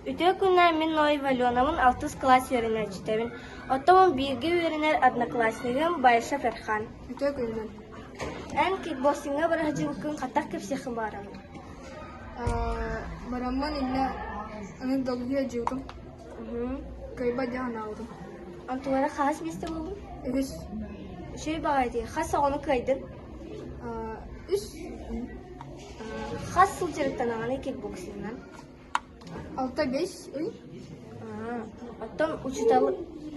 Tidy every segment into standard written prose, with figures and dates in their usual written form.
Үтүө күннээх мин Ноева Аленабын алтыс кылаас үөрэнээччитэбин. Оттон бииргэ үөрэнэр одноклассникым Байшев Эрхан. Үтүө күнүнэн. Эн кикбоксиҥҥа быраһадьыыбыккын хаттах кэпсиэххин баҕараҕын? Бараммын иннэ аны долгуйа дьиутум. Кыайбат дьэ санаабытым. Онтулара хаһыс миэстэ буоллун? Үһүс. Үчүгэй баҕайы дии. Хас оҕону кыайдын? Үс. Хас сыл дьарыктанаҕыный кикбоксинынан? 6-5 ый. Оттон учуутал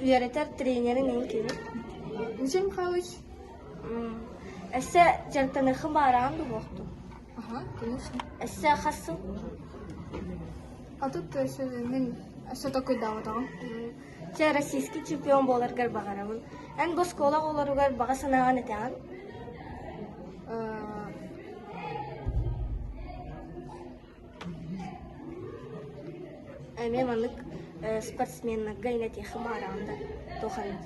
үөрэтэр тренерин эн кимий? Мичил Михайлович. Өссө дьарыктаныаххын баҕараҕын дуу буолуохтуу? Аха, конечно. Өссө хас сыл? А тут өссө мин өссө толкуйдаабатаҕым. Чэ, российский чемпион буоларгар баҕарабын. Эн бу оскуола оҕолоругар баҕа санааҕын этэҕин? Эмиэ маннык спортсменнарга инэтиэххэ баҕараҕын да туох эмит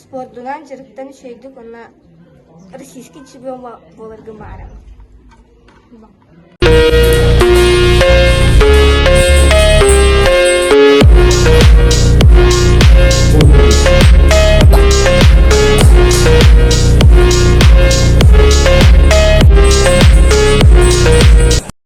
Спордунан дьарыктан үчүгэйдик уонна российский чемпион буоларгын баҕарабын.